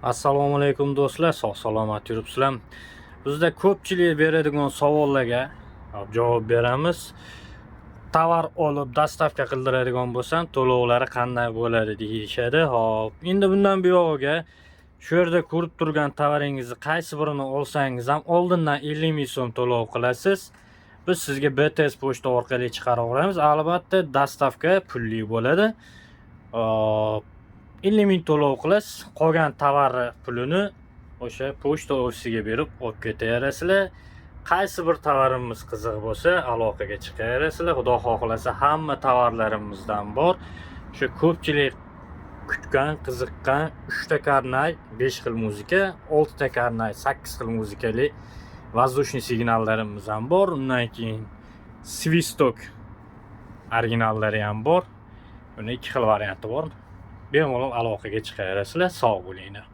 Assalomu alaykum, do'stlar, sog' salomat yuribsizlarmi? Bizda ko'pchilik beradigan savollarga javob beramiz. Tovar olib доставка qildiradigan bo'lsam, to'lovlari qanday bo'ladi deyishadi. Xo'p, endi bundan buyog'iga shu yerda ko'rib turgan tovaringizni qaysi birini olsangiz ham oldindan 50 ming so'm to'lov qilasiz. Biz sizga BTS pochta orqali chiqarib olamiz. Albatta, доставка pulli bo'ladi. Xo'p, 50 ming to'lov qilasiz, qolgan tovarni pulini o'sha pochta ofisiga berib olib ketaverasizlar. Qaysi bir tovarimiz qiziq bo'lsa, aloqaga chiqaverasizlar. Xudo xohlasa, hamma tovarlarimizdan bor. O'sha ko'pchilik kutgan, qiziqqan 3 ta karnay 5 xil muzika, 6 ta karnay 8 xil muzikali воздушный signallarimiz ham bor. Undan keyin свисток originallari ham bor. Buni ikki xil varianti bor. Bemalol aloqaga chiqaverasizlar. Sog' bo'linglar.